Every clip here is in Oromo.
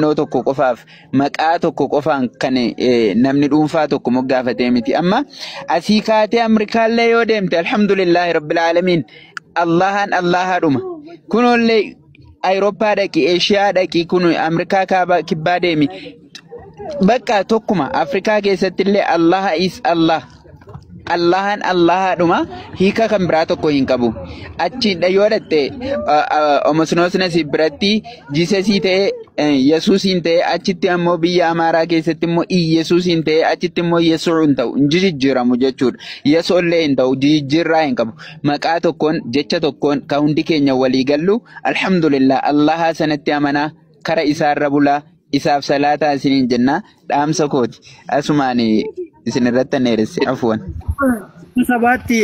Tokko qofaaf maqaa tokko qofaan kan namni dhuunfaa tokko moggaafatee miti. Amma asii kaatee Ameerikaallee yoo deemte, alhamdulillaahi rabbil aalamiin, Allahan Allahaadhuma. Kunollee Awurooppaa dhaqi, Eeshiyaa dhaqi, kun Ameerikaa kaabaa kibbaa deemi. Bakka tokkuma Afrikaa keessatti illee Allaha is Allah. Allahan Allahaadhuma, hiika kan biraa tokko hin qabu. Achi yoo dhatte Omosnoos Nasiib biratti Jisesii ta'e, Yesuusiin ta'e, achitti ammoo biyya Amaaraa keessatti immoo Iyesuusiin ta'e, achitti immoo Yesuu hin ta'u, hin jijjiiramu jechuudha. Yesuullee hin ta'u, jijjiirraa hin qabu. Maqaa tokkoon, jecha tokkoon kan hundi keenya walii gallu, alhamdulillah, Allahaa sanatti amanaa, kara isaarra bulaa, isaaf salaataa isiniin jenna, dhaamsa kooti. Asumaan isin irratti dheeresse, afuwan. Sabaatti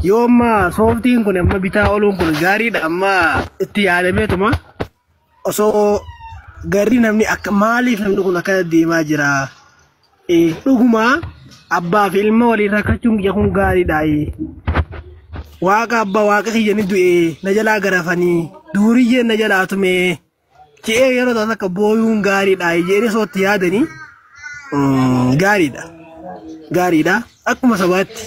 yoo amma sooftiin kun amma bitaa ooluun kun gaariidha, amma itti yaadameetuma osoo garri namni akka maaliif namni kun akkana deemaa jira, dhuguma abbaa fi ilma waliin rakkachuun kiyya kun gaariidha, waaqa abbaa waaqa kiyya ni du'e na jalaa garafanii duuriyyeen na jalaa tume je'ee yeroo ta'u akka booyuun gaariidha jedhee osoo itti yaadanii gaariidha. Gaariidha. Akkuma sabaatti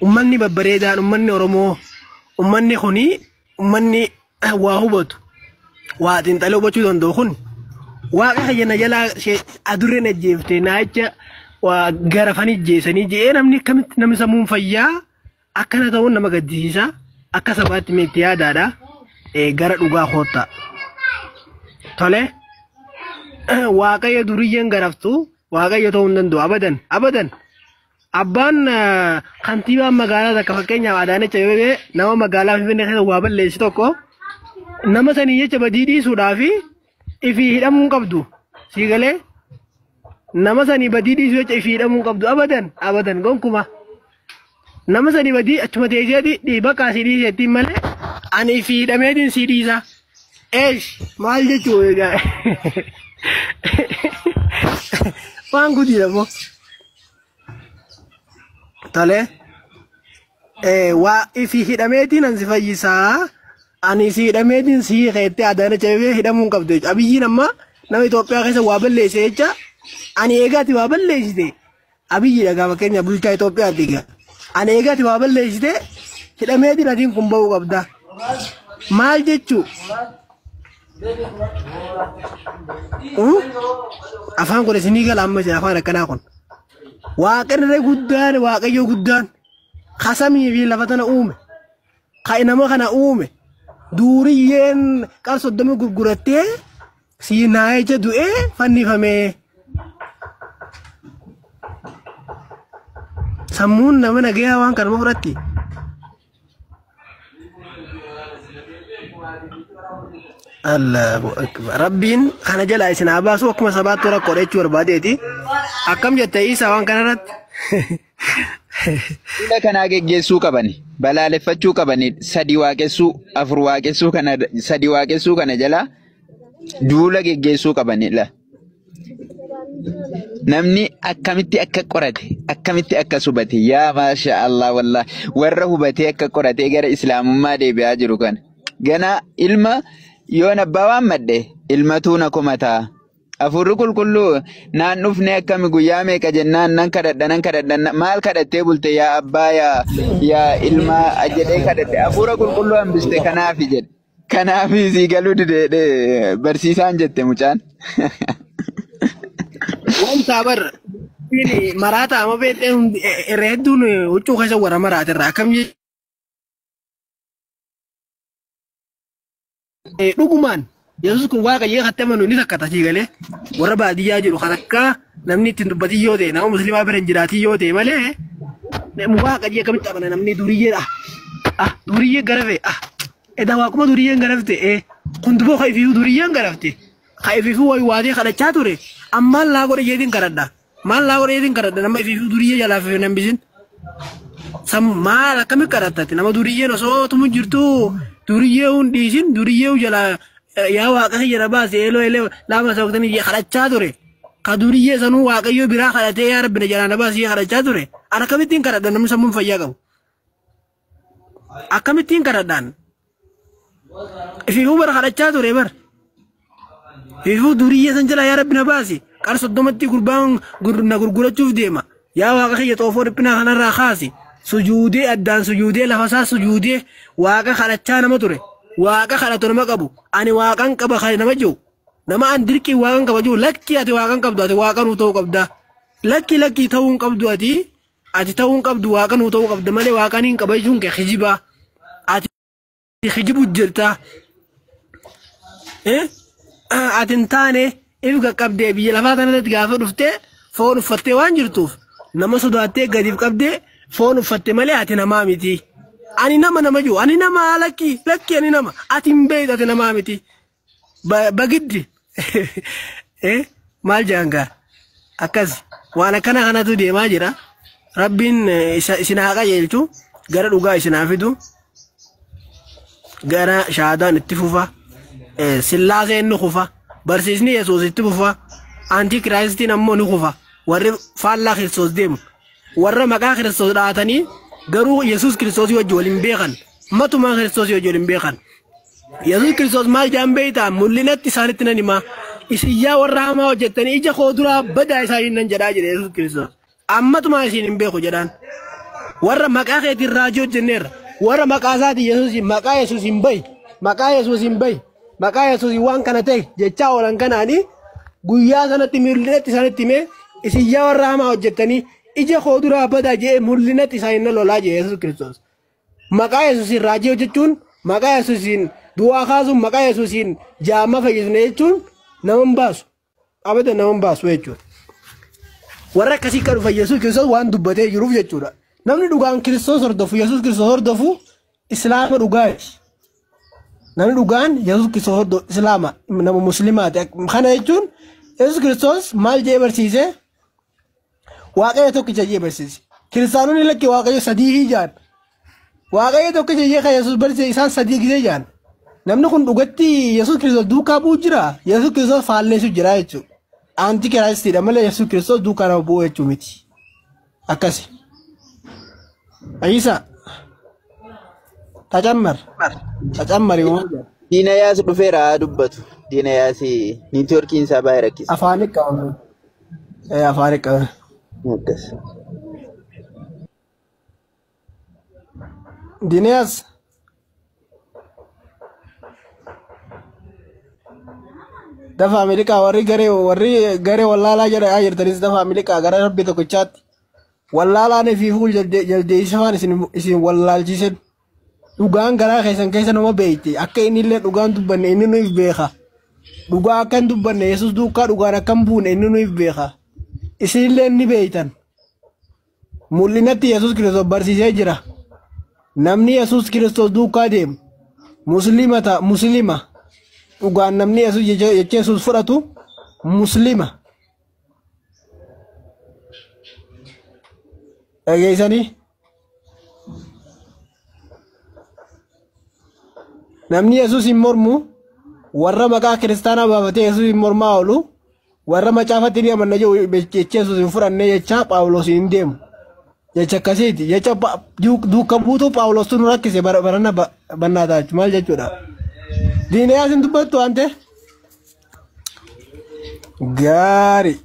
ummanni babbareedaan, ummanni Oromoo, ummanni kuni ummanni waa hubatu, waa xiinxalee hubachuu danda'u kun, waaqa kiyya na jalaa adurreen ajjeefte naacha waa garafanii jeesanii je'ee namni akkamitti namni sammuun fayyaa akkana ta'uun nama gaddisiisa. Akka sabaatti mee itti yaadaadha. Gara dhugaa koottaa. Tole, waaqayyo duriyyeen garaftu waaqayyo ta'uu hin danda'u abadan abadan. Abbaan kantiibaan magaalaa takka, fakkeenyaaf Adaanech Abeebee, nama magaalaa Finfinnee keessa waa balleessi tokko nama sanii jecha badii dhiisuudhaa fi ifii hidhamuu hin qabdu. Sii galee, nama sanii badii dhiisuu jecha ifii hidhamuu hin qabdu abadan abadan gonkuma. Nama sanii badii achuma teesseeti bakka asii dhiiseettiin malee ani ifii hidhameetiin sii dhiisa. Eesh, maal jechuu egaa, waan gudiidha moo. Tole, waa ifii hidhameetiin an si fayyisaa, ani si hidhameetiin si hiikeettee Adaanech Abeebee hidhamuu hin qabdu jechuudha. Abiyyiin amma nama Itoophiyaa keessa waa balleesse jecha ani eegaati waa balleessite Abiyyiidha gaa, fakkeenya bulchaa Itoophiyaati egaa. Ani eegaati waa balleessite hidhameetiin atiin kun ba'uu qabda. Maal jechuu? Afaan kun isinii gala amma isin afaan akkanaa kun. Waaqarra guddaan, Waaqayyo guddaan kasamii fi lafa tana uume. Ka nama kana uume duuriyyeen qar 30 gurgurattee siinaa jecha du'ee fannifame. Sammuun nama nagayaa waan kanuma fudhatti. Allahu akbar. Rabbiin kana jalaa isin haa baasu, akkuma sabaattuu rakkoodha jechuu barbaadeeti. Akkam jette Isaa waan kanarratti? Fuula kanaa geggeessuu qabani. Balaaleffachuu qabani. Sadi waaqessuu, afur waaqessuu kana, sadi waaqessuu kana jala duula geggeessuu qabani. La. Namni akkamitti akka qorate, akkamitti akka hubate, yaa maasha Allah, wallah, warra hubatee akka qoratee gara islaamummaa deebi'aa jiru kana. Gana ilma yoon abbaa waammadhe ilmatuu na komataa. Afurri qulqulluu naan dhufne akkami guyyaa meeqa jennaan nan kadhadha, nan kadhadha, maal kadhattee bulte yaa abbaa, yaa ilma jedhee kadhadhe, hafuura qulqulluu hambiste kanaafi jedhe. Kanaafi sii galuu dide barsiisaan jette mucaan. Wanta bar maraata amma beektee irra hedduun huccuu keessa warra maraatirra akkam dhugumaan Yesuus kun waaqa jee katti amanu ni takkata, sii galee, warra baadiyyaa jiru kan akka namni ittiin dubbatin yoo ta'e, nama musliimaa bira hin jiraatin yoo ta'e malee, waaqa jee akkamitti amana namni duriyyeedha. Ah, duriyyee garafe, ah, edaa waaquma duriyyeen garafte, kun duboo ka ifiifuu duriyyeen garafte, ka ifiifuu wayi waatee kadhachaa ture, ammaan laa godhe jeetiin kadhadha, maal laa godhe jeetiin kadhadha, nama ifiifuu duriyyee jalaa fi nambisin. Sam maal akkamitti kadhattati nama duriyyeen osoo tumu jirtu, duriyyee hun dhiisin, duriyyee jalaa yaa waaqa kiyya na baase, eeloo eeloo laama sabaktanii kadhachaa ture. Ka duriyyee sanuu waaqayyo biraa kadhatee yaa rabbi na jalaa na baase kadhachaa ture. Ana akkamittiin kadhadha namni sammuun fayyaa qabu? Akkamittiin kadhadhaan? Ifiifuu bara kadhachaa ture bar. Fiifuu duriyyee san jalaa yaa Rabbi na baasi. Qar 30tti gurbaan na gurgurachuuf deema. Yaa Waaqa kiyya xoofoo dhiphinaa kanarraa kaasi. Sujuudee addaan sujuudee lafa isaa sujuudee Waaqa kadhachaa nama ture. Waaqa kadhatu nama qabu. Ani Waaqan qaba kan nama jiru. Nama an dirqii Waaqan qaba jiru lakkii ati Waaqan qabdu ati Waaqa nuu ta'uu qabda. Lakkii lakkii ta'uu hin qabdu ati ati ta'uu hin qabdu Waaqa nuu ta'uu qabda malee Waaqan hin qaba jechuun kee kijibaa. Ati kijibu jirta. Ati hin taane if qaqqabdee biyya lafaa kanarratti gaafa dhuftee foon uffattee waan jirtuuf nama sodaattee gadiif qabdee foon uffatte malee ati namaa miti. Ani nama nama jiru ani nama lakkii lakkii ani nama ati hin beektu ati namaa miti. Bagiddi maal jedhan akkas waan akkana kanatu deemaa jira. Rabbiin isin haa qajeelchu gara dhugaa isin haa fidu gara shahaadaan itti fufa sillaaseen ni kufa barsiisni Yesuus itti fufa antikiraayistiin ammoo ni kufa warri faallaa Kiristoos deemu warra maqaa Kiristoos dhaatanii garuu Yesuus Kiristoosii wajji waliin beekan matumaa Kiristoosii wajji waliin beekan. Yesuus Kiristoos maal jedhan beektaa mul'inatti isaanitti nan himaa isin yaa warra hamaa hojjettanii ija koo duraa badaa isaanii nan jedhaa jedhe Yesuus Kiristoos. Ammatumaa isin hin beeku jedhaan. Warra maqaa keetiin raajii hojjenneerra warra maqaa isaatiin Yesuus maqaa Yesuus hin bahi maqaa Yesuus hin bahi maqaa Yesuus waan kana ta'e jechaa oolan kanaanii guyyaa sanatti mul'inatti isaanitti himee isin yaa warra hamaa hojjettanii ija koo duraa badaa jedhee mul'inatti isaanii nan lolaa jedhe Yesuus Kiristoos. Maqaa Yesuusiin raajii hojjechuun maqaa Yesuusiin du'aa kaasuun maqaa Yesuusiin jaama fayyisne jechuun nama hin baasu. Abada nama hin baasu jechuudha. Warra akkasii kan dhufa Yesuus Kiristoos waan dubbatee jiruuf jechuudha. Namni dhugaan Kiristoos hordofu Yesuus Kiristoos hordofu Islaama dhugaati. Namni dhugaan Yesuus Kiristoos hordofu Islaama nama Muslimaati. Kana jechuun Yesuus Kiristoos maal jedhee barsiise? Waaqayyo tokkicha jedhee barsiise. Kiristaanonni lakkii Waaqayyo sadii ijaan. Waaqayyo tokkicha jedhee kan Yesuus barsiise isaan sadii gisee jaan. Namni kun dhugatti Yesuus Kiristoos duukaa bu'u jira. Yesuus Kiristoos faalleessu jira jechuudha. Antikiraayistiidha malee Yesuus Kiristoos duukaa nama bu'u jechuu miti. Akkasi. Ayisa. Tacammar. Tacammari waan jedhu. Diina yaas dhufeera haa dubbatu. Diina yaas niitoorkiin isaa baay'ee rakkisa. Afaan qabame. Afaan qabame. Akkas. Diina yaas. Dafa Ameerikaa warri garee wallaalaa jedhaa jirtanis dafa Ameerikaa gara rabbi tokkichaatti. Wallaalaan fi fuul jaldeessifaan isin wallaalchisan. Dhugaan garaa keessan keessa nama beekte akka inni illee dhugaan dubbanne inni nuuf beeka. Dhugaa akka hin dubbanne Yesuus duukaa dhugaan akka hin buune inni nuuf beeka. Isin illee ni beektan. Mul'inatti Yesuus Kiristoos barsiisee jira. Namni Yesuus Kiristoos duukaa deemu Muslima ta'a Muslima. Dhugaan namni Yesuus jecha Yesuus fudhatu Muslima. Dhageessanii? Namni Yesuus hin mormu warra maqaa kiristaanaa baafatee Yesuus hin mormaa oolu warra macaafatti ni amanna jedhu jecha Yesuus hin fudhanne jecha Phaawulos hin deemu. Jecha akkasiiti. Jecha duuka buutuu Phaawulos nu rakkise barana bannaa ta'a maal jechuudha. Diinayaas hin dubbattu waan ta'e. Gaarii.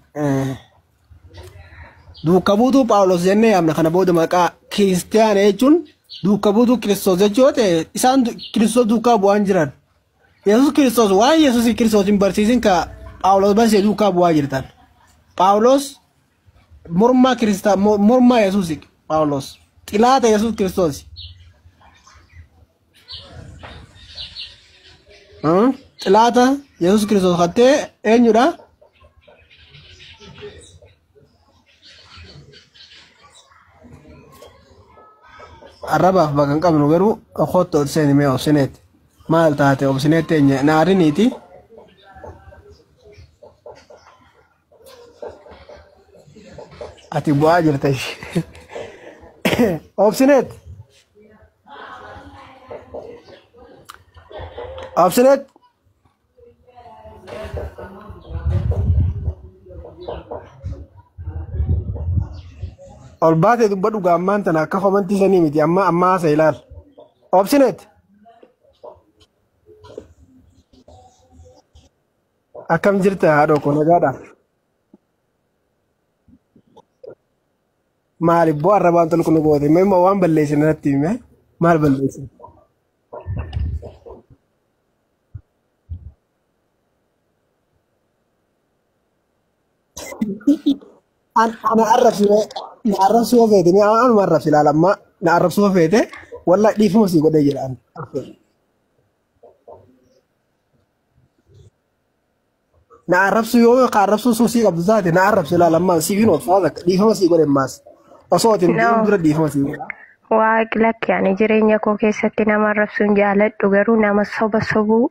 Duuka buutuu Phaawulos jennee yaamna kana booda maqaa kiristaana jechuun duuka buutuu Kiristoos jechuu yoo ta'e isaan Kiristoos duukaa bu'aan jiran. Yesuus Kiristoos waan Yesuus Kiristoos hin barsiisin ka Phaawulos barsiise duukaa bu'aa jirtan. Phaawulos mormaa Kiristaa mormaa Yesuus Phaawulos xilaata Yesuus Kiristoos. Xilaata Yesuus Kiristoos kattee eenyudha? Arrabaaf bakka hin qabnu garuu kottu ol seeni mee obsineet. Maal taate obsineet teenya naariniiti. Ati bu'aa jirta ishee. Obsineet. Obsineet. Ol baatee dubbadhu gaammaan tana akka komantii sanii miti amma amma haasa ilaal. Obsineet. Akkam jirta haadhoo koo nagaadha? Maali boo arrabaan tolku nu goote? Mee immoo waan balleessine natti hime. Maal balleessine? Ana arrabsi mee na arrabsuu yoo feete mee anuma arrabsi ilaala amma na arrabsuu yoo feete wallaahi dhiifama sii godhee jira ani. Na arrabsuu yoo ka arrabsuu suusii qabdu taate na arrabsi ilaala amma siif hin obsaa takka dhiifama sii godhe ammaas. Osoo ati hin No. deemin dura dhiifama sii godhe. Waaqi lakki ani jireenya koo keessatti nama arrabsuun jaaladhu garuu nama soba sobuu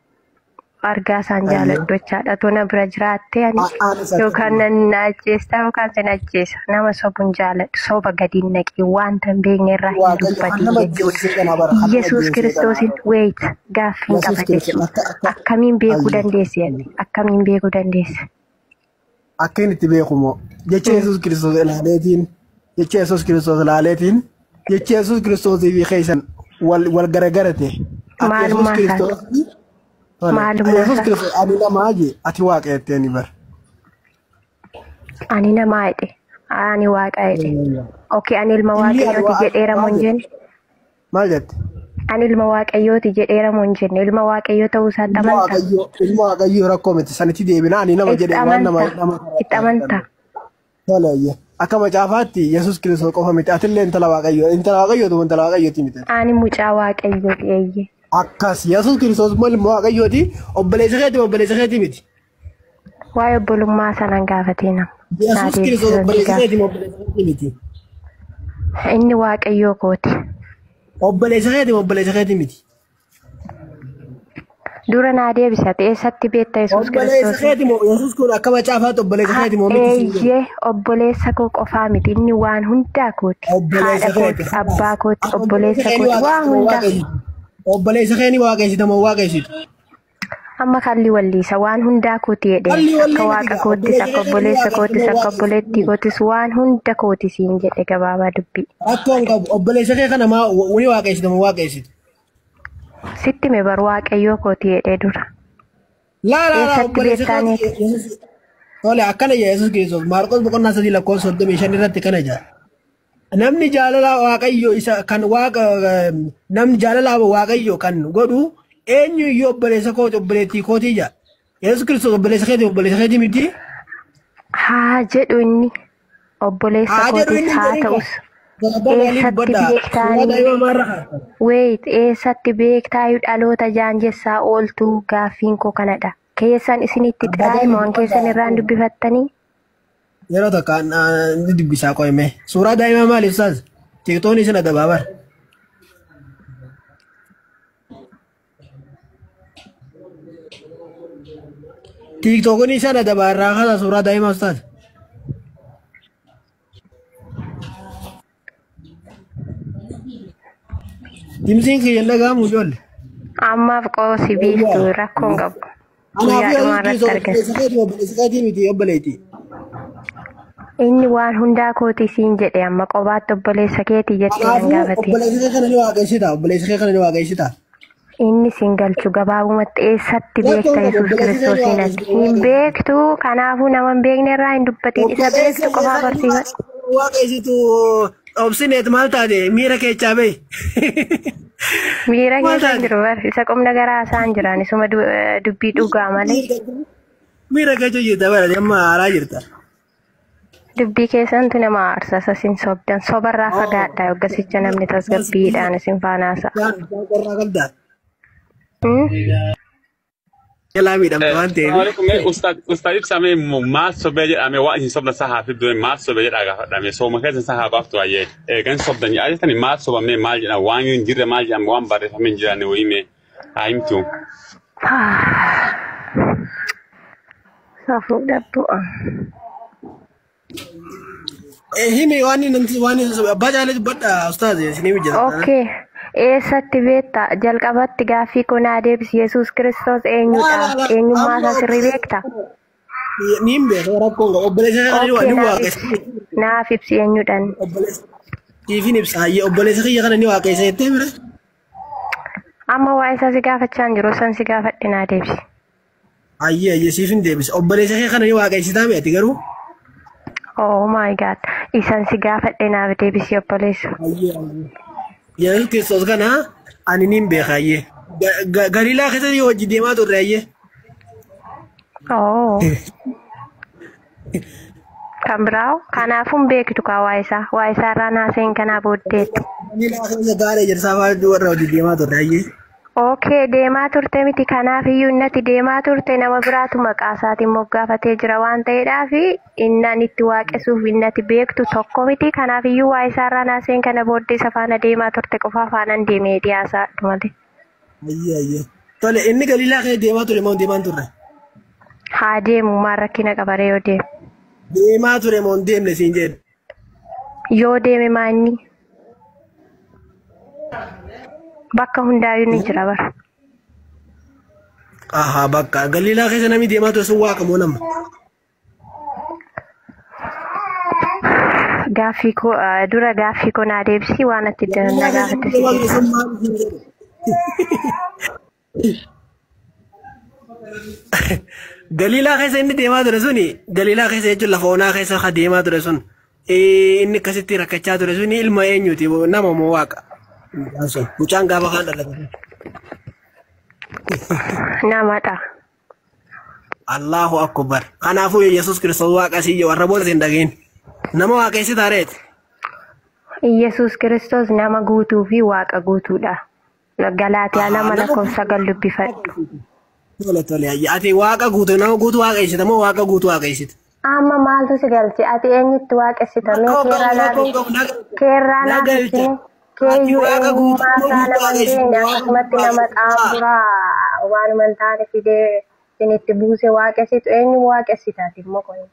argaa isaan jaaladhu jechaadha. Otoo na bira jiraattee ani Anis yookaan akkasuma. nan na ajjeesta yookaan sin ajjeesa. Nama sobuun jaaladhu soba gadi hin naqi wanta hin beekne irraa hin Waaqayyo kan dubbatin nama jechuudha. ajjeesisee kana bara kan nama Yesuus ajjeesisee kana Kiristoosiin bara. wait gaaffiin Yesuus qaba Kiristoos jechuudha. akka akka Akkamiin beekuu ayyo. dandeessi ati? Akkamiin beekuu dandeessa? Akka inni itti beeku moo jecha Yesuus Kiristoos ilaaleetiin jecha Yesuus Kiristoos ilaaleetiin jecha Yesuus Kiristoosii fi keessan wal wal garagarate ati Yesuus Maalummaa isaati. Kiristoos tole Maalummaa Yesuus isaa. Kiristoos ani namaa jee ati waaqa jettee ni bara. Ani namaa jedhe. Ani waaqa jedhe. Okay, ani ilma Inni ani waaqayyooti waaqa jedheera moo maal hin jette jenne? maal jette Ani ilma waaqayyooti jedheera moo hin jenne? Ilma waaqayyoo ta'uu isaatti ilma amantaa? waaqayyoo ilma waaqayyoo rakkoo miti sanitti deebina ani nama Itti jedhe waan nama amantaa? nama Itti amantaa? Tole ayya. Akka macaafaatti Yesuus Kiristoos qofa miti atillee intala waaqayyoo intala waaqayyootu intala waaqayyooti miti. Ani mucaa waaqayyooti eeyyee. Akkas Yesuus Kiristoos immoo ilma waaqayyooti obboleessa keeti obboleessa keeti miti. Waa'ee obbolummaa sanaan gaafatee nama. Naa Yesuus Kiristoos deebisuu si obboleessa gaafa. keeti obboleessa keeti miti. Inni waaqayyoo kooti. Obboleessa keeti obboleessa keeti miti. Dura naa deebisate eessatti beekta Yesuus Obboleessa Kiristoos? keeti moo Yesuus kun akka macaafaatti obboleessa keeti moo miti siin jedhe. Eeyyee obboleessa koo qofaa miti inni waan hundaa kooti. Obboleessa Haadha kooti, keeti. abbaa kooti, Obboleessa obboleessa kee ni kooti, waan waaqessita moo hundaa. waaqessita? Obboleessa kee ni waaqessita moo waaqessitu? Amma kalli walliisa waan hundaa kooti jedheen Kalli akka wallii miti waaqa gaa koottis obboleessa akka kee kana ni obboleessa waaqessita koottis moo akka waaqessitu? obboleettii koottis waan hunda kooti siin jedhe gabaabaa dubbii. Rakkoo hin qabu obboleessa kee kana maa ni waaqessita moo waaqessitu? Sitti mee bar waaqayyoo kooti jedhee dura. Laa laa laa Eessatti obboleessa beektaa keeti neeti? Yesuus tole akkana jedha Yesuus Kiristoos Maarqos boqonnaa 3 lakkoofsa 35 irratti kana jedha. Namni jaalala waaqayyo isa kan waaqa namni jaalala waaqayyo kan godhu eenyu iyyuu obboleessa kooti obboleettii kootii jedha. Yesuus Kiristoos obboleessa keeti obboleessa keeti miti. Haa jedhu inni obboleessa Haa jedhu kootis inni hin haa jedhin ta'us ka. Abbaa gaalii eessatti dubbadhaa. Suuraa beektaanii daa'ima maarra kaa'ata. Wait, eessatti beektaayu dhaloota jaanjessaa ooltuu gaaffiin koo kanadha. Keessan isinitti Abbaa xiraa'e gaalii moo waan keessan dubbadhaa. irraan dubbifattanii? Yeroo tokko inni dubbisaa qo'ime. Suuraa daa'imaa maaliif saas? Tiiktoon isin adabaabar. Tiiktoon isin adabaa irraa kaasa suuraa daa'imaa ustaas. Dimsiin kiyya hin dhaga'amu ijoollee. Ammaaf qoosi biiftuu rakkoon qabu. Anaafuu Guyyaa dhumaa Yesuus irratti Kiristoos argina. obboleessa keeti obboleessa keetii miti obboleettii. Inni waan hundaa kooti siin jedhe amma qobaatti obboleessa keetii jettee nan Kanaafuu gaafate. obboleessa kee kana ni waaqessita obboleessa kee kana ni waaqessita. Inni siin galchu gabaabumatti eessatti Rakkoon beekta qabu Yesuus obboleessa kee ni Kiristoosiin ati? waaqessita Hin beektu kanaafuu nama hin beekne irraa hin dubbatin isa Obboleessa beektu kee qofaa kana ni barsiifadhu. waaqessitu obsineet maal taate miira keechaa bahi. Miira Maal keessa hin taate? jiru bar isa qomna garaa isaan jiran isuma dubbii dhugaa malee Miira keessa jirta bara amma haaraa jirta. dubbii keessantu nama aarsa isa sin sobdan sobarraa fagaadha yoggasicha namni tasgabbiidhaan isin faanaasa'a. Bishaan qorraa qabdaa. Hmm? Jalaa miidhamte waan ta'eef. Assalamualaikum ustaad ustaad ibsame maal sobee jedhame waan isin sobdan sahaa fi du'e maal sobee jedhaa gaafadhame sooma keessa sahaa baaftu ayyee eegan sobdan jedhaa jettani maal sobame maal jedhama waan hin jirre maal jedhama waan barreeffame hin jiraanne wayii haa himtu. Safuu dhabdu'a. Himi waan inni waan inni sobe abbaa caalee dubbadha ustaaz isinii mijata. Okay. Eessatti beekta? Jalqabatti gaaffii koo naa deebisi. Yesuus Kiristoos eenyudha? Eenyummaa isaa sirrii beekta? Niin beeka rakkoon qabu obboleessa kee kana Okay, ni naaf waaqessa. ibsi. Naaf ibsi eenyudhaan. Obboleessa siifin ibsa hayyee obboleessa kiyya kana ni waaqessa jettee bira. Amma waa'ee isaa si gaafachaa hin jiru. San si gaafadhe naa deebisi. Ayyee ayyee siif hin deebisa. Obboleessa kee kana ni waaqessitaa mi ati garuu? Oh my god. Isan si gaafadhe naaf deebisi obboleessa. Ayyee ayyee. Yesuus Kiristoos kana ani niin beeka ayyee. Galiilaa keessatti yoo hojii deemaa turre ayyee. Oh. Kan biraa kanaafuu hin beektu kaa waa isaa. Waa isaa irraa naaseen kanaa booddeetti. Galiilaa keessa gaara ejersaa fa'aa warra hojii deemaa turre ayyee. Okay, deemaa turte miti kanaaf iyyuu innati deemaa turte nama biraatu maqaa isaatiin moggaafatee jira waan ta'eedhaaf innan itti waaqessuuf innati beektu tokko miti kanaaf iyyuu waa isaarraa naaseen kana booddee isa faana deemaa turte qofaa faanaan deemee dhiyaasaa malee. Ayyee ayyee. Tole inni Galiilaa keessa deemaa ture moo deemaa hin turre? Haa deemu maal rakkina qabaree yoo deeme. Deemaa ture moo hin deemne siin jedhe. Yoo deeme maanni bakka hundaayyuu ni jira bara. Ahaa bakka Galiilaa keessa namni deemaa ture sun waaqa moo nama? Gaaffii koo dura gaaffii koo naa deebisi waan ati na Galiilaa keessa gaafatte namni si deemaa ture deebisa. sun maal siin jedhe? Galiilaa keessa inni deemaa ture suni Galiilaa keessa jechuun lafa onaa keessa ka deemaa ture sun inni akkasitti rakkachaa ture suni ilma eenyuti nama moo waaqa? Mucaan sun mucaan gaafa kaan dhalate. Namadha. Allahu akbar. Kanaafuu Yesuus Kiristoos waaqa sii warra booda hin dhageen. Nama waaqessi taareeti. Iyyasuus Kiristoos nama guutuu fi waaqa guutuudha. Galaatiyaa Ahaa lama nama lakkoofsa sagal dubbifadhu. Tole tole ayya. Ati waaqa guutuu nama guutuu waaqessita moo waaqa guutuu waaqessita? Amma maaltu si galche? Ati eenyutti waaqessita? Mee Rakkoo keerraa qabu naaf rakkoo qabu na galcha. keerraa Na naaf galcha. ibsine. Ati Keeyyuu waaqa guutuu eenyummaa moo isaa guutuu nama hin waaqessita? beekne Waaqa akkasumatti guutuu nama waaqessita. xaamburaa waanuma hin taane fidee isinitti buuse waaqessitu eenyu waaqessita ati immoo qoyi?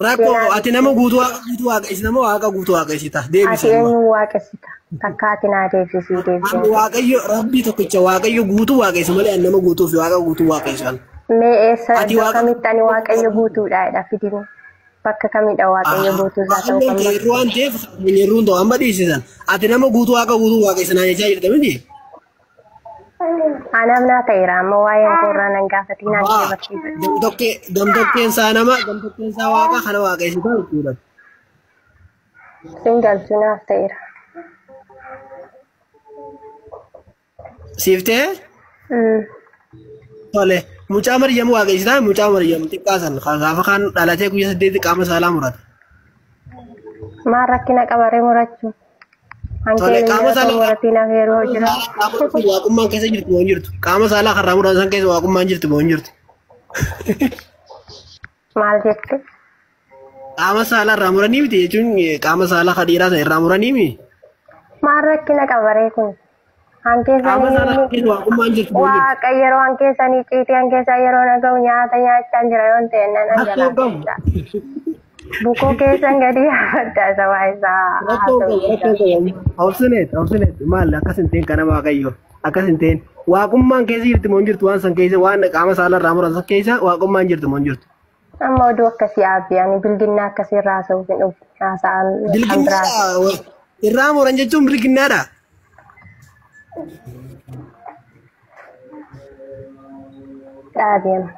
Rakkoo Keenaaf qabu ati nama ibsine. guutuu waaqa guutuu waaqessita moo waaqa guutuu waaqessita? Ati Deebisi amma. eenyu waaqessita? Takka ati naa deebisii Ani deebisee. waaqayyo rabbii tokkicha waaqayyo guutuu waaqessu malee ani nama guutuu fi waaqa guutuu waaqessu. Ani. Mee eessa Ati iddoo waaqa kamitti ani waaqayyo guutuudha jedha fidime. Bakka kamidha waaqayyo guutuu isaa ta'uu Waaqayyoon kan kee irruu waan ta'eef irruun ta'u amma dhiisisan. Ati nama guutuu waaqa guutuu waaqessinaa jechaa jirta miti? Anaaf naa ta'eera amma waa'een koorraa nan gaafatiin ani Haa. barsiisa. Gamtokkee gamtokkeen isaa nama gamtokkeen isaa waaqa kana waaqessitaa jechuudha. Sin galchuu naaf ta'eera. Siif ta'e tole mucaa Maryam waaqessitaa mucaa Maryam xiqqaa san gaafa kaan dhalatee guyyaa saddeeti qaama saalaa murata. Maal rakkina qabaree murachuu? Tole Hankeen qaama inni otoo saalaa muratiin hafeeroo jira. qaama waaqummaan keessa jirtu moo hin jirtu? Qaama saalaa karraa muratan san keessa waaqummaan jirtu moo hin jirtu? Maal jette? Qaama saalaa irraa muranii miti jechuun qaama saalaa kan dhiiraa sana irraa muranii miti. Maal rakkina qabaree kun? Qaama Hankeessanii saalaa inni keessa waaqummaan jirtu moo hin jirtu? waaqa yeroo hankeessanii ciitii hankeessaa yeroo naga'u nyaata nyaachaa jira yoon ta'e nan Rakkoo angalaa qabu. keessa. Bukoo keessan gadi yaabadda isa waa isaa Rakkoo haasa'u qabu rakkoo jecha. qabu. Obsineet obsineet maal akkas hin ta'in kana waaqayyo akkas hin ta'in waaqummaan keessa jirti moo hin jirtu waan san keessa waan qaama saalaa irraa muran san keessa waaqummaan jirti moo hin jirtu. Amma oduu akkasii dhaabbi ani bilginnaa akkasii irraa haasa'uuf hin dhufne haasa'an kan biraati. Bilginnaadha irraa muran jechuun bilginnaadha. Dhaabi amma.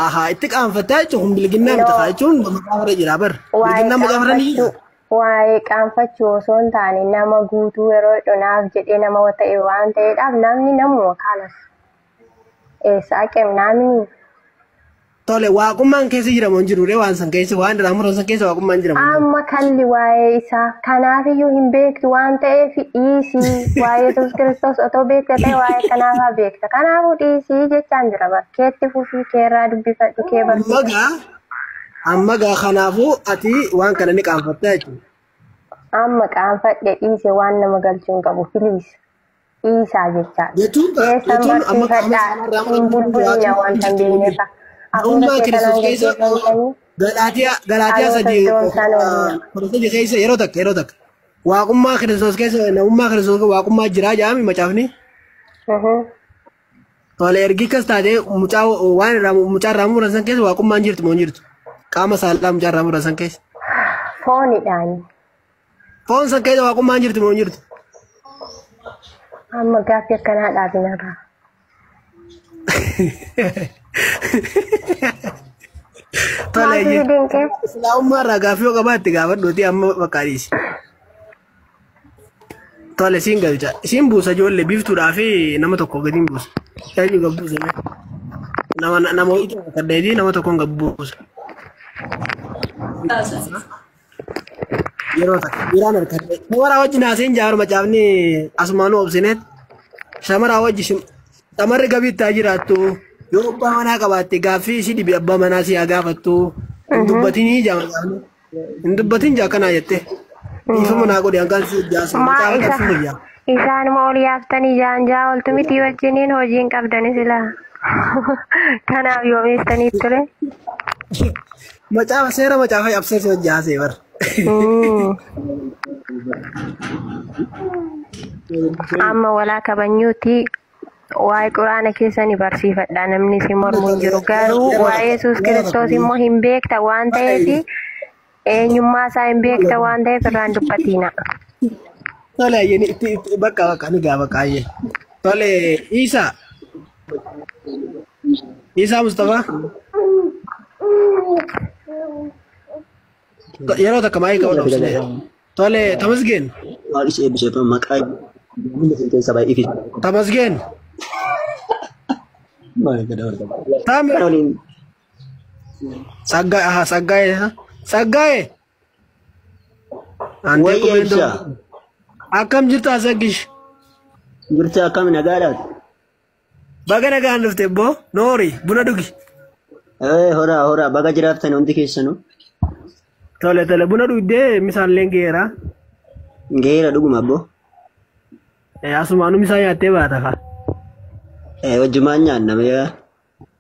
Ahaa itti qaanfattaa jechuun kun bilginnaa miti No kaa jechuun maqaa farra jira bar waa'ee bilginnaa maqaa farra ni jira. qaanfachuu waa'ee qaanfachuu osoo hin taane nama guutuu yeroo dhunaaf jedhee nama ta'e waan ta'eedhaaf namni namuma kaalas. Eessa haqeem namni Tole waaqummaan keessa jira moo hin jiru ree waan san keessa waan irraa muran san keessa waaqummaan jira moo hin jiru. amma kalli waa'ee isaa kanaafiyyuu hin beektu waan ta'eef dhiisii waa'ee Yesuus Kiristoos otoo beekte ta'e waa'ee kanaafaa beekta kanaafuu dhiisii jechaan jira bar keetti fufii keerraa dubbifadhu kee Amma barsiifadhu. gaa amma gaa kanaafuu ati waan kana ni qaanfattaa jechuudha. Amma qaanfadhe dhiise waan nama galchuu hin qabu filiis dhiisaa jechaadha. Jechuun Keessan jechuun amma qaama barsiifadhaa saalaa irraa hin muran jechuun bulbulina waaqummaan wanta hin jirti moo hin beekne jirtu. fa'a. Hafuura Namummaa seexanaan Kiristoos keessa geggeeffamtanii Galaatiyaa Galaatiyaa dhaloota sadii iddoon isaan oolina. kudha sadii keessa yeroo takka yeroo takka waaqummaa Kiristoos keessa namummaa Kiristoos keessa waaqummaa jiraa jedhami macaafni. Tole ergi akkas taate mucaa waan irraa mucaa irraa muran san keessa waaqummaan jirtu moo hin jirtu? Qaama saalaa mucaa irraa muran san keessa. Foonidhaani. Foon san keessa waaqummaan jirtu moo hin jirtu? Amma gaaffii akkanaa dhaabinarraa. Tole Maaltu si dinqe? Islaamummaa irraa gaaffii yoo qabaatte gaafadhuuti amma bakka dhiisi. Tole siin galcha. Siin buusa ijoollee biiftuudhaa fi nama tokko gadi hin buusa. Eenyu gad buusa? Nama nama wayiitu kadheetii nama tokkoon gad buusa. Yeroo takka dhiiraan harkadhee. Shamaraa wajjin haaseen jaaru macaafni asumaanuu obsineet. Shamaraa wajji shamarri gabiitti haa jiraattu. Yoo abbaa manaa qabaatte gaaffii ishii dhibi abbaa manaa si haa gaafattu. Hin dubbatinii jaa macaafni. Hin dubbatin jaa akkanaa jette. Dhiifama naa godhe hangaan si jaasu. Maa Macaafa isa qabsiisu jaa. isaanuma ol yaaftanii jaanjaa ooltu miti wajjiniin hojii hin qabdanis ilaa. Kanaaf yoomeessanii ture. Macaafa seera macaafa cabsee si wajji haasee bara. Amma walaa kabanyuuti waa'ee quraana keessanii barsiifadha namni si mormu hin jiru. Garuu waa'ee Yesuus Kiristoos immoo hin beekta waan ta'eef eenyummaa isaa hin beekta waan ta'eef irraan dubbatiina. Tole ayyee itti itti bakka bakka ni gaa bakka ayyee. Tole Isa Isa Mustafaa yeroo takka maayii qabu dhoksine. Tole Tamasgeen Waaqni si eebbisee maqaa keessa baay'ee Tamasgeen Tam Saggaa'e aha Saggaa'e Saggaa'e. Antee Wayya qubeen ibsaa. Akkam jirta Saggish? Jirti akkam nagaadhaati? Baga nagaan dhufte boo noori buna dhugi. Horaa horaa baga jiraattan hundi keessanuu. Tole tole buna dhugdee misaalleen geera. Geera dhuguma abboo. Asumaanuu misaa nyaattee baata kaa. Wajjumaan nyaanna yaa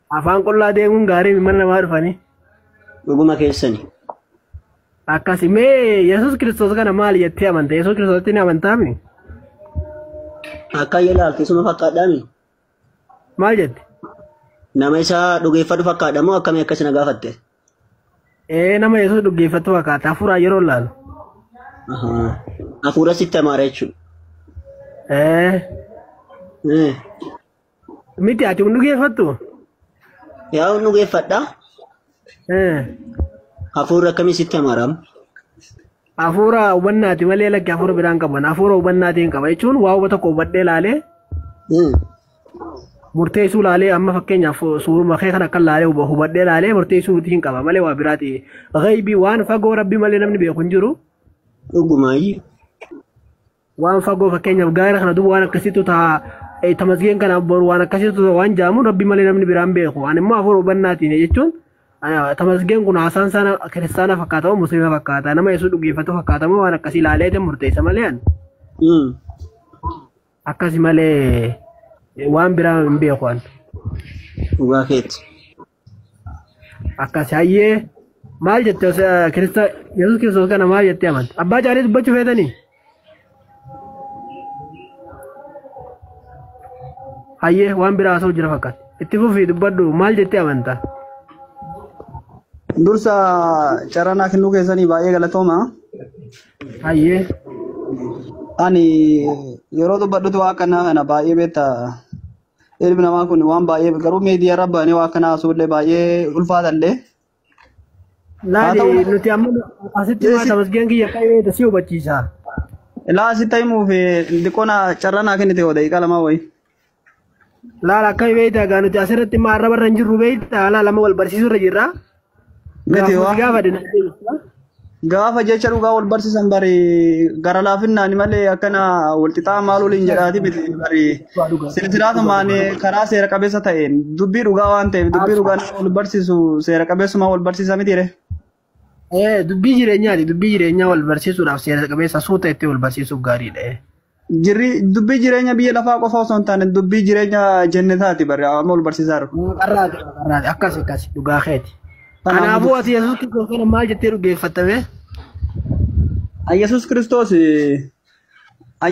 Afaan qullaa deemuun gaarii mana namaa dhufanii. dhuguma keessani. Akkasi mee Yesuus Kiristoos kana maali jettee amanta? Yesuus Kiristoositti ni amantaami? Akka ilaaltu isuma fakkaadhaami? Maal jette? Nama isaa dhugeeffatu fakkaadha moo akkamii akkas na gaafatte? Nama Yesuus dhugeeffatu fakkaata. Hafuuraan yeroo laalu. Hafuura sitti amaara jechuudha. Miti ati hin dhugeeffattu? Yaa hin dhugeeffadha. Hafuurri akkamii sitti amaaraam? Hafuura hubannaati malee lakki hafuura biraan qaban. Hafuura hubannaatiin qaba jechuun waa huba tokko hubadhee laalee murteessuu laalee amma fakkeenyaaf suuruma kee kan akka laalee hubadhee laalee murteessuutiin qaba malee waa biraati. Ghaybii waan fagoo rabbi malee namni beeku hin jiru. Dhugumaayyuu. Waan fagoo fakkeenyaaf gaara kana duuba waan akkasiitu ta'a. Tamasgeen kana boru waan akkasiitu ta'a waan jaamu rabbi malee namni biraan beeku. Ani immoo hafuura hubannaatiin jechuun tamasgeen kun haasaan sana kiristaana fakkaata moo musliima fakkaata nama Yesuus dhugeeffatu fakkaata moo waan akkasii laalee murteessa malee ani. Akkasi malee waan biraa hin beeku ani. Dhugaa keeti. Akkasi hayyee maal jette Yesuus Kiristoos kana maal jettee amanta? Abbaa caalii dubbachuu feetanii? Hayyee waan biraa haasa'u jira fakkaata. Itti fufii dubbadhu maal jettee amanta? Dursa carraa kennuu keessanii baay'ee galatooma. Hayyee. Ani yeroo dubbadhutu waa akkanaa kana baay'ee beekta. Ilmi namaa kun waan baay'ee garuu miidiyaa irra bahanii waa akkanaa haasa'ullee baay'ee ulfaatallee. Laali nuti amma asitti maa tamasgeen kiyya akka beekta si hubachiisa. Laa asitti himuuf xiqqoo carraa naa kennite yoo daqiiqaa lama wayi. Laala akka beekta gaa nuti asirratti maa arraba irra hin jirru beekta laala lama wal barsiisuu irra jirra. Miti waa. Gaafa jecha dhugaa wal barsiisan bari gara laafinnaani malee akkana wal xixaa maal waliin jedhaati miti bari silsilaatumaan karaa seera qabeessa ta'een dubbii dhugaa waan ta'eef dubbii dhugaa nama wal barsiisu seera qabeessumaa wal barsiisa miti ree. Dubbii jireenyaati dubbii jireenyaa wal barsiisuudhaaf seera qabeessa suuta itti wal barsiisuuf gaariidha. Jirri dubbii jireenya biyya lafaa qofa osoo hin taane dubbii jireenya jennetaati bari amma wal barsiisaa jiru. Qarraati qarraati akkas akkas dhugaa keeti. Kanaafuu ati Yesuus Kiristoos kana maal jettee dhugeeffattame? Yesuus Kiristoos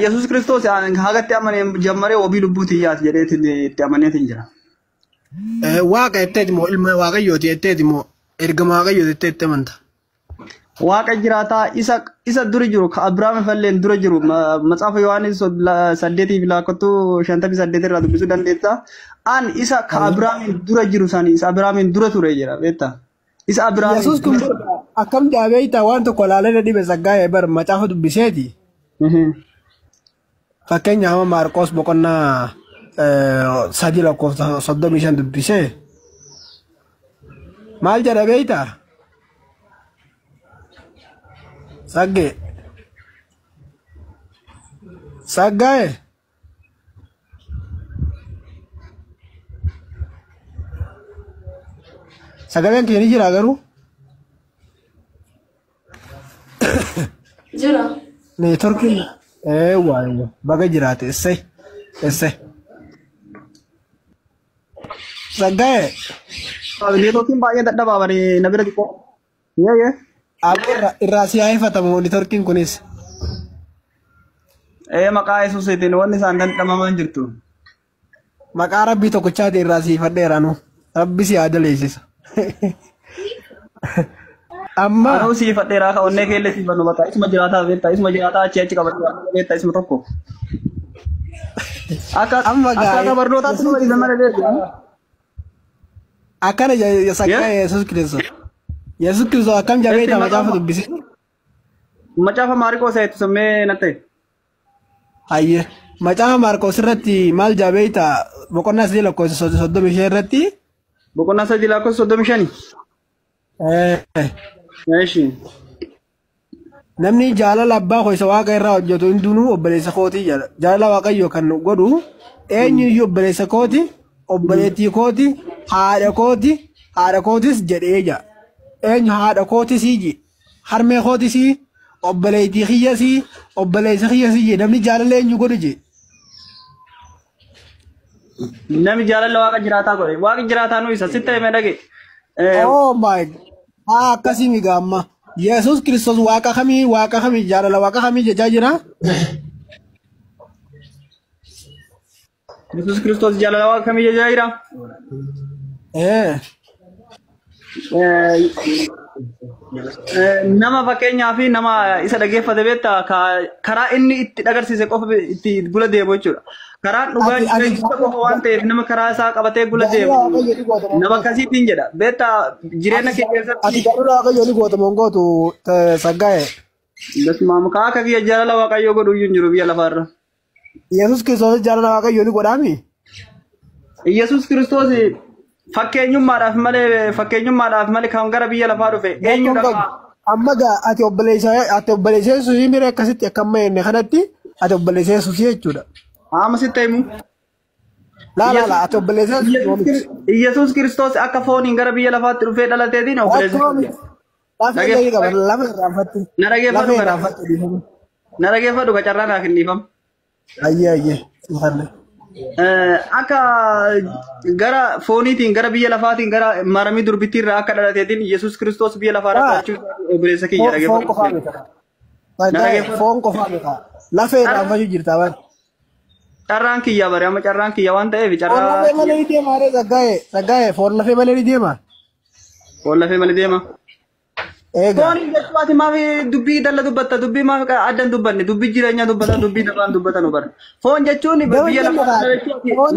Yesuus Kiristoos hagatti amanee jammaree wabii lubbuu tiyyaati jedheetiin itti amaneetiin jira. Waaqa jetteeti moo ilma waaqayyooti jetteeti moo ergama waaqayyooti jettee itti amanta? Waaqa jiraataa isa duri jiru ka Abiraam falleen dura jiru Matsaafa Yohaannis 8:58 irraa dubbisuu dandeetta. An isa ka Abiraamiin dura jiru sani isa Abiraamiin dura ture jira beektaa? Isa Abiraamiin Yesuus kun akkam jaabeeyta waan tokko laalee dhibe saggaa'ee bar macaafa dubbiseeti. Fakkeenya amma Maarqoos boqonnaa 3:35 dubbisee maal jedha beeyta? Saggee. Saggaa'ee. Sagaleen kee ni jira garuu? Jira. Neetworkiin eewwa eewwa baga jiraate essee essee. Saggaa'ee. Neetworkiin baay'ee dadhabaa bari na bira xiqqoo. Yee. Aboo irraa si haifatamu neetworkiin kunis. Maqaa Yesuusiitiin wanni isaan dandhamaman jirtu. Maqaa Rabbii tokkichaati irraa siifadheera nu. Rabbi si haa daleessisa. Amma Anuu siifadheeraa ka onnee keellee siifannu bakka isuma jiraataa beektaa isuma jiraataa achi achi qabatu beektaa isuma tokko. Akka Amma akkaataa barnootaatti nu barsiisan malee beektaa. Akkana saggaa'ee Yesuus Kiristoos. Yesuus Kiristoos akkam jabeeta macaafa dubbise. Macaafa Maarqoos eetu sammee na ta'e. Hayyee macaafa Maarqoos irratti maal jabeeta boqonnaa 3:35 irratti. Boqonnaa 3:35. Eeshi. Namni jaalala abbaa koo isa waaqa irraa hojjetu hundinuu obboleessa kootii jedha. Jaalala waaqayyoo kan godhu eenyuyyuu obboleessa kooti, obboleettii kooti, haadha kooti, haadha kootis jedhee jira. Eenyu haadha kootisii ji, harmee kootisii, obboleettii kiyyasii, obboleessa kiyyasii ji. Namni jaalala eenyu godhu ji. Namni jaalala waaqa jiraataa godhe. Waaqni jiraataa nu isa sitti himee dhage. Oh my haa akkasii migaa amma. Yesuus Kiristoos waaqa kamii waaqa kamii jaalala waaqa kamii jechaa jira? Yesuus Kiristoos jaalala waaqa kamii jechaa jira? Nama fakkeenyaa fi nama isa dhageeffate beektaa karaa inni itti agarsiise qofa itti gula deemu jechuudha. Karaan dhugaa isa qofa waan ta'eef nama karaa isaa qabatee gula deemu nama akkasiitiin jedha. Beektaa jireenya kee keessatti. Ati jaalala waaqayyoo ni goota mongootu saggaa'e. Basumaam kaa akka kiyya jaalala waaqayyoo godhu iyyuu hin jiru biyya lafaarra. Yesuus Kiristoos jaalala waaqayyoo ni godhaami? Yesuus Kiristoos fakkeenyummaadhaaf malee kan gara biyya lafaa dhufe eenyudha? Amma gaa ati obboleessa Yesuusii mira akkasitti akka amma jenne kanatti ati obboleessa Yesuusii jechuudha. Amma sitti himu. Laa laa laa ati obboleessa Yesuusii. Yesuus Kiristoos akka fooniin gara biyya lafaatti dhufee dhalateetiin obboleessa. Lafee qaba lafa irraanfatte. Na dhageeffadhu. Na dhageeffadhu carraa naaf hin dhiifamu. Ayyee ayyee. Akka gara fooniitiin gara biyya lafaatiin gara maramii durbittii irraa akka dhalateetiin Yesuus Kiristoos biyya lafaa dhalachuu obboleessa kiyya dhageeffadhu. Foon qofaa miti. Lafee irraanfachuu jirta bara. Carraan kiyya bare amma carraan kiyya waan ta'eef carraa. Foon lafee malee ni deema ree saggaa'ee saggaa'ee foon lafee malee ni deema. Foon lafee malee deema. Egaa. Foon jechuun ati maaf dubbii dalla dubbatta dubbii maaf addan dubbanne dubbii jireenyaa dubbata dubbii nabaan dubbatan bara. Foon jechuun biyya lafaa jechuun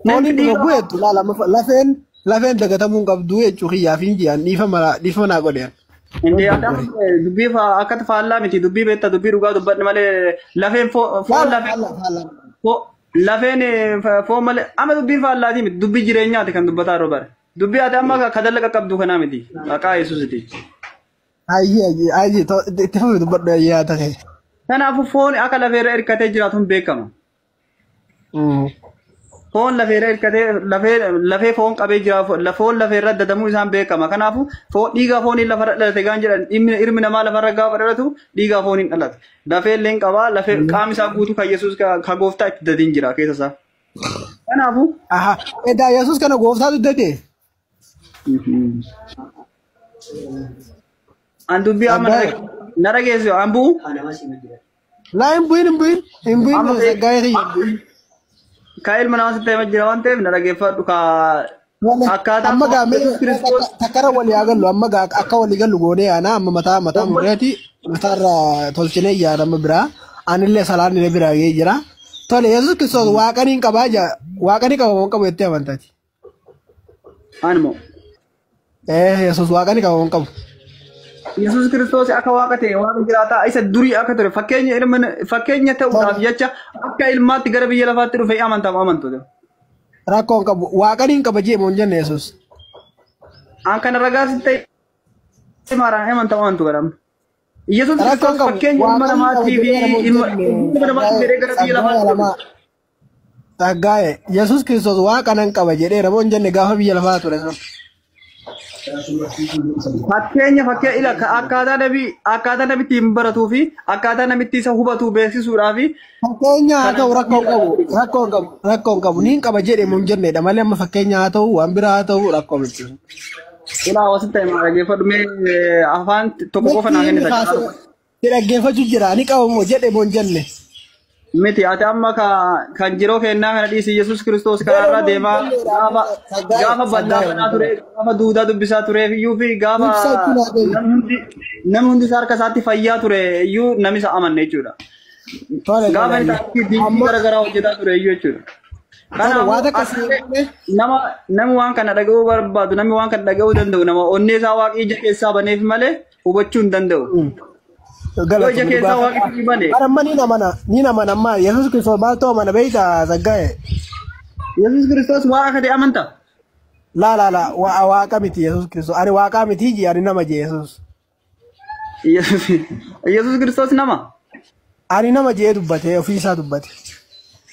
namni dhiiga bu'eetu laala lafeen lafeen dagatamuu hin qabdu jechuu kiyyaa fi jiyaan dhiifama naa godhean. Indee dubbii akkatti faallaa miti dubbii beektaa dubbii dhugaa dubbanne malee lafeen foon lafeen foon malee amma dubbii faallaati miti dubbii jireenyaati kan dubbataa yeroo bare. Dubbii ati amma kadallaqa qabdu kanaa miti maqaa Yesuusiti. Ayyee ayyee ayyee itti fufi dubbadhu ayyee haa ta'e. Kanaafuu foon akka lafeerra hirkatee jiraatu hin beekama. Foon lafeerra hirkatee lafee foon qabee jira foon lafeerra dadamuu isaan beekama. Kanaafuu foon dhiigaa fooniin lafarra dhalate gaan jedhan ilmi namaa lafarra gaafa dhalatu dhiigaa fooniin dhalata. Lafee illee qabaa lafee qaamni isaa guutuu kan Yesuus kan gooftaa itti dadiin jira keessa isaa. Kanaafuu. Aha edaa Yesuus kana gooftaatu dade. An dubbii amma na dhageessu an bu'u. Laa hin bu'in hin bu'in hin bu'in saggaa'ee kiyya hin bu'in. Ka ilma namaa sitti hima jira waan ta'eef na dhageeffadhu ka Akkaataa Amma gaa mee Yesuus Kiristoos takkara walii haa gallu amma gaa akka walii gallu goonee yaana amma mataa mataa murreeti mataarra tolchinee yaana amma biraa anillee salaanni biraa ga'ee jira. Tole Yesuus Kiristoos waaqanii hin qabaa jaa waaqanii qaba moo hin qabu jettee amantaati. Animo. Yesuus waaqanii qaba moo hin qabu. Yesuus Kiristoos akka waaqa ta'e waaqa jiraataa isa durii akka ture fakkeenya ilma fakkeenya ta'uudhaaf jecha akka ilmaatti gara biyya lafaatti dhufe amantaaf amantu. Rakkoo hin qabu waaqanii hin qaba jee moo hin jenne Yesuus. An kana ragaa sitti ta'e maaraan amantaaf amantu godhama. Yesuus Rakkoo hin Kiristoos qabu fakkeenya ilma waaqanii hin qaba namaatii fi jedhee moo hin ilma jenne ilma namaatti jedhee gara biyya lafaatti dhufe. Tsaggaa'e Yesuus Kiristoos waaqa nan qaba jedhee moo hin jenne gaafa biyya lafaa ture sun. Fakkeenya fakkee ila akkaataa nabi akkaataa namitti hin baratuu fi akkaataa namitti isa hubatu beeksisuudhaa fi Fakkeenya haa kana ta'u rakkoo hin qabu rakkoo hin qabu rakkoo hin qabu niin qaba jedhee moo hin jennedha malee amma fakkeenya haa ta'u waan biraa haa ta'u rakkoo miti. Ilaa hawaasa ta'e maa dhaggeeffadhu mee afaan tokko qofa naa Miti inni kennita kaase carraa tokko. si dhaggeeffachuu jira ni qaba moo jedhee moo hin jenne. Miti ati amma kan jiroo kennaa kana dhiisi Yesuus Kiristoos Jedhee karaarra moo hin deemaa jennedha gaafa Tsaggaa'e gaafa Tsaggaa'e ballaa ture gaafa duudaa dubbisaa tureef iyyuu fi gaafa Ibsa itti naa deebi. namni hundi isaa harka isaatti fayyaa ture iyyuu namni isa amanne jechuudha. Tole tole Gaafa inni ayyo. taa'ee dinqii Amma garaagaraa hojjetaa ture iyyuu jechuudha. tole Kanaafuu waan akka si akka nama namni waan kana dhaga'uu barbaadu namni waan kana dhaga'uu danda'u nama onnee isaa waaqii ija keessaa baneef malee hubachuu hin danda'u. Yoo ija galatoomi keessaa dhugaa. waaqii bane Bara amma niin amana niin amana amma Yesuus Kiristoos maaltu amana beektaa Tsaggaa'e. Yesuus Kiristoos waaqa akka ta'e amantaa? Laa laa laa waaqa miti Yesuus Kiristoos ani waaqa miti jee ani nama jee Yesuus. Yesuus Kiristoos nama Ani nama jee dubbate ofii isaa dubbate.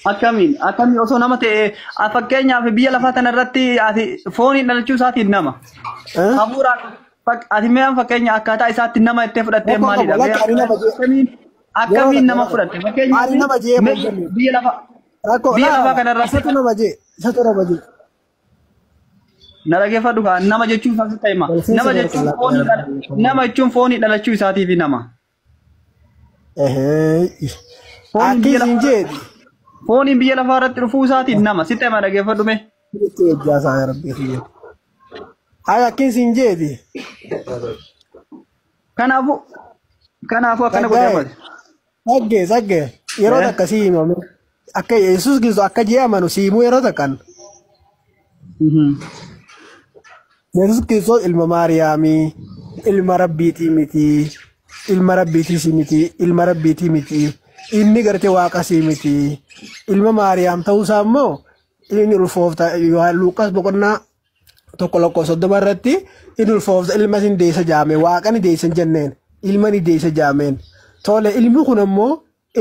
akkamiin akkamiin osoo nama ta'e fakkeenyaaf biyya lafaa kana irratti ati fooniin dhalachuu isaatiin nama hafuuraan ati mee fakkeenya akkaataa isaatti nama itti fudhattee Rakkoo qabu maalidha? lakki ani nama jee Akkamiin yeroo akkamiin takka nama yeroo fudhatte takka fakkeenyaaf ani nama jee moo mee hin jenne biyya lafaa rakkoo biyya laa lafaa laa kana irratti isatu nama jee isatu nama jee. na dhaggeeffadhu kaa nama jechuun isaas ta'e Balseessa nama jechuun barkala foonii nama jechuun foonii dhalachuu isaatiif nama fooniin Akka biyya isin lafaa jeeti. fooniin biyya lafaa irratti dhufuu isaatiin nama sitti hima dhaggeeffadhu mee. Itti ejjaa isaa rabbi kiyya. Ay akka isin jeeti. Kanaafuu kanaafuu akkana godhee Tsaggaa'e ammas. Tsaggee tsaggee yeroo takka si himame akka Yesuus Kiristoos akka jee amanu si himuu yeroo takkan Yesuus Kiristoos ilma Maariyaamii ilma Rabbiitii miti ilma Rabbiitii si miti ilma Rabbiitii miti inni gartee waaqa si miti ilma Maariyaam ta'uusaa immoo inni ulfoofta Luuqas boqonnaa 1:30 irratti inni ulfoofta ilma sin deessa jaame waaqa ni deessa hin jenneen ilma ni deessa jaameen tole ilmi kun ammoo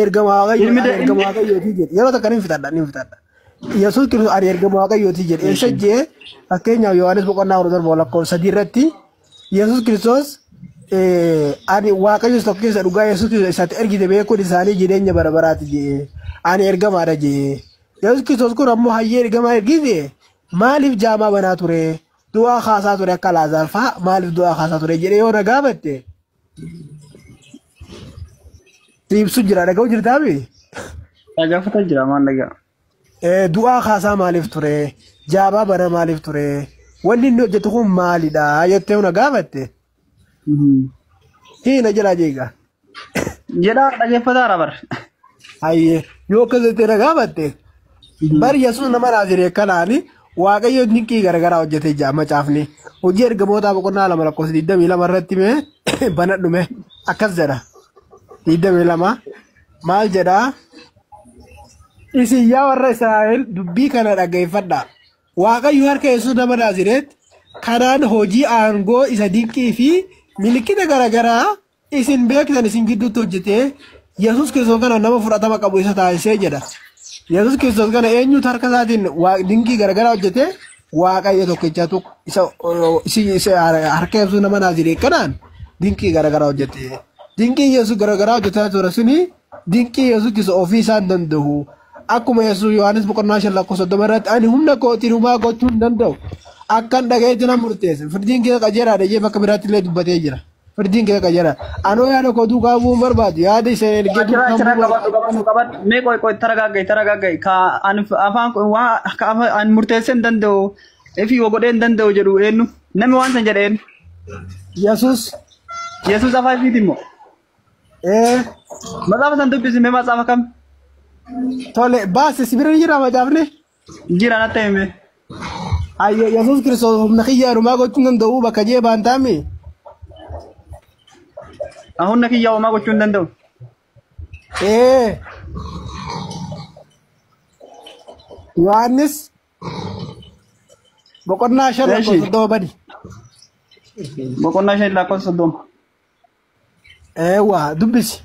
ergama waaqayyoo Ilmi ani ergama ilmi waaqayyootii jedhe yeroo takka ni fixadha ni fixadha. Yesuus Kiristoos ani ergama waaqayyootii jedhe eessa jee fakkeenyaaf Yohaannis boqonnaa 17:3 irratti Yesuus Kiristoos ani waaqayyo isa tokko keessa dhugaa Yesuus Kiristoos isaatti ergite beekuun isaanii jireenya bara baraati jee ani ergamaadha jee Yesuus Kiristoos kun ammoo hayyee ergamaa ergite maaliif jaamaa banaa ture du'aa kaasaa ture akka Laazaar fa'aa maaliif du'aa kaasaa ture jedhee yoo na gaafatte si ibsu jira dhaga'u jirtaami. Dhaggeeffataa jira maal dhagaa. Du'aa kaasaa maaliif ture jaabaa bana maaliif ture wanni inni hojjetu kun maalidha jettee na gaafatte hiina jira jeega. Jedhaa dhaggeeffataa bar. Hayyee yoo akkas jettee na gaafatte bari Yesuus nama Naaziree kanaani Waaqayyo dinqii garaagaraa hojjetee jira macaafni hojii ergamootaa boqonnaa 2:22 irratti mee banadhu mee akkas jedha 22 maal jedhaa isin yaa warra Israa'el dubbii kana dhaggeeffadhaa. Waaqayyo harka Yesuus nama Naazireet kanaan hojii aangoo isa dinqii fi milikkita garaagaraa isin beektan isin gidduutti hojjetee Yesuus Kiristoos kana nama fudhatama qabu isa taasisee jedha. Yesuus Kiristoos kana eenyutu harka isaatiin dinqii garaagaraa hojjetee Waaqayyo tokkichatu isa harka Yesuus nama Naazireet kanaan dinqii garaagaraa hojjete. Dinqii Yesuus garaagaraa hojjetaa ture suni dinqii Yesuus Kiristoos ofii isaa hin danda'u. Akkuma Yesuus Yohaannis boqonnaa 5:30 irratti ani humna kootiin humaa gochuu hin danda'u. Akkan dhagayetti nan murteesse. Firdiin kee qajeelaadha jee bakka biraatti illee dubbatee jira. Firdiin kee qajeelaadha. Anoo yaada koo duukaa bu'uun barbaadu. Yaada isa ergee Achirraa duukaa achirraa bu'uu qabadhu barbaadu. qabadhu qabadhu mee qoy qoy taragaagga'i taragaagga'i ka an afaan waa ka an murteessee hin danda'u Ifii wa godhee hin danda'u jedhu eenyu? Namni waan san jedhe eenyu? Yesuus. Yesuus afaan ifiiti immoo. Ee. Matsaafa san dubbisi mee matsaafa kam? Tole baase si bira ni jira macaafni. Jira natti hime. Ayyo Yesuus Kiristoos humna kiyyaanumaa gochuu hin danda'u bakka jee baantaami. Humna kiyyaa homaa gochuu hin danda'u. Ee. Yohaannis boqonnaa 5 lakkoofsa 30 badi. Boqonnaa 5 lakkoofsa 30. Eewwa dubbisi.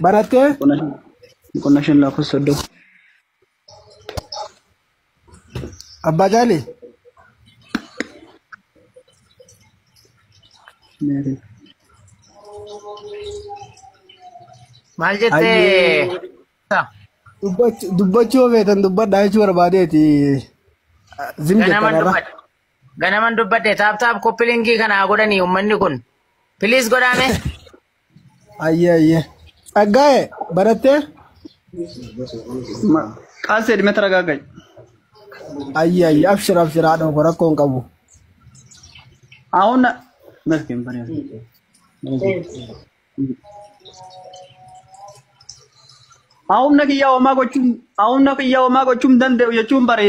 Barattee? Boqonnaa 5 lakkoofsa 30. Abbaa Caalii. Maal jettee? Dubbachuu feetan dubbadhaa jechuu barbaadeeti. Zim Ganaman jettan irra. dubbadhe. Ganaman dubbadhe tap tap copy linkii kana godhanii uummanni kun. Please godhame. Ayyee ayyee. Tsaggaa'e barattee? Qaasee dhimma taragaagga'i. Ayyee ayyee abshir abshir haadha koo rakkoo hin qabu. አሁን መስኪን በሬ Humna kiyyaa homaa gochuun humna kiyyaa homaa gochuun danda'u jechuun bare.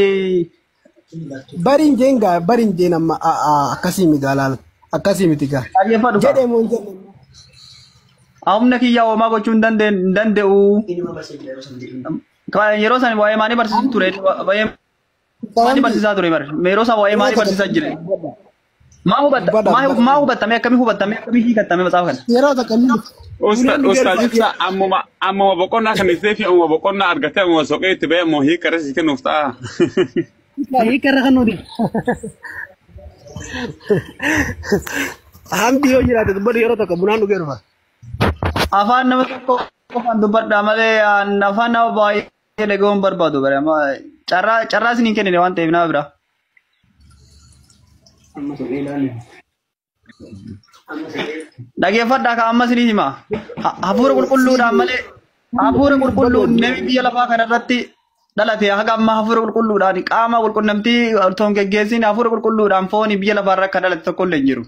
Bariin jeen gaa bariin jeen amma akkasii miti laal akkasii miti gaa. Dhaggeeffadhu gaa. Jedhee moo hin jenne. Humna kiyyaa homaa gochuun danda'u. Yeroo san waa'ee maalii barsiisu ture? Waa'ee maalii barsiisaa ture bare? Yeroo san waa'ee maalii barsiisaa jire? Maa hubatta? Maa hubattame? Akkamii hubattame? Akkamii hiikattame matsaafa kana? Yeroo takka inni Ustaaz Ibsaa ammuma ammuma boqonnaa kan isee fi ammuma boqonnaa argatee ammuma soqee itti ba'e ammoo hiika irra si kennuuf ta'a. Hiika irra kan nuti. Hamdi yoo jiraate dubbadhu yeroo tokko bunaan dhugee dhufa. Afaan nama tokko qofaan dubbadha malee afaan nama baay'ee dhaga'uu hin barbaadu bare amma carraa carraa isiniin kennine waan ta'eef nama biraa. Dhageeffadhaa ka amma isinii hima. Hafuura qulqulluudhaan malee hafuura qulqulluun namni biyya lafaa kanarratti dhalate haga amma hafuura qulqulluudhaan qaama qulqunnamtii otoo hin geggeessin hafuura qulqulluudhaan fooni biyya lafaarra akka dhalate tokko illee hin jiru.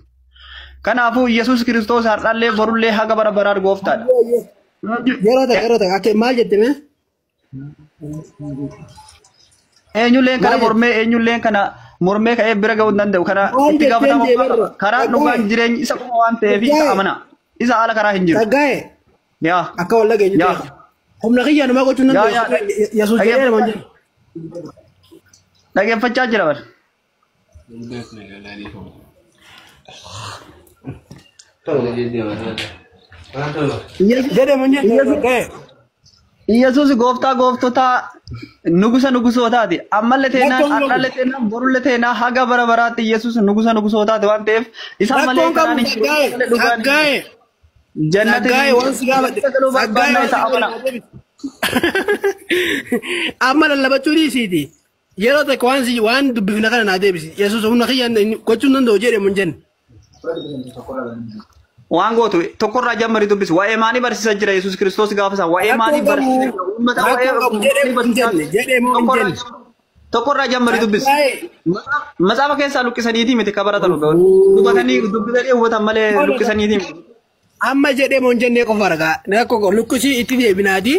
Kanaafuu Yesuus Kiristoos har'allee borullee haga bara baraan gooftaadha. Yeroo takka yeroo takka akka maal jette mee? Eenyulleen kana mormee eenyulleen kana mormee ka'ee bira ga'uu hin danda'u. Kana Maal itti jetteen gaafatama deemarra? karaa dhugaan jireenyi isa qofa waan ta'eef isa amana. Isa haala karaa hin jiru. Tsaggaa'e Yaa. akka wal dhageenyu Yaa. ta'e. Humna kiyyaa namaa gochuun Yaa, danda'u. yaa. Yesuus jedhee nama hin jedhu. Dhaggeeffachaa jira bara. Jedhee moo hin jenne tsaggaa'e. Yesuus gooftaa gooftotaa nugusa nugusootaati. Ammallee teenaan Rakkoon qabu. har'allee teenaan borullee teenaan haga bara baraatti Yesuus nugusa nugusootaati waan ta'eef isa malee Rakkoon karaan qabu hin jiru. tsaggaa'e Dhugaan hin jiru. tsaggaa'e. Jannata Tsaggaa'e waan si gaafadhe. galuu Tsaggaa'e barbaannaa waan isa si amana. gaafadhe. Amma lallabachuu dhiisiiti. Yeroo tokko waan si waan dubbifna kana naa deebisi. Yesuus humna kiyyaan gochuun danda'u jedhee moo hin jenne. Waan gootu tokkorraa jammarii dubbisu. Waa'ee maalii barsiisaa jira Yesuus Kiristoos gaafa isaa? Waa'ee maalii Rakkoon qabu. barsiisaa jira? Uummata waa'ee Rakkoon qabu jedhee moo hin jenne. Jedhee moo hin jenne. Tokkorraa jammarii dubbisu. Tsaggaa'e. Matsaafa keessaa luqqisaniitii miti ka baratan hubatanii dubbisanii hubatan malee luqqisaniitii miti. Amma jedhee moo hin jennee qofa argaa. Rakkoo lukkisii itti deebinaati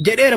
jedheera.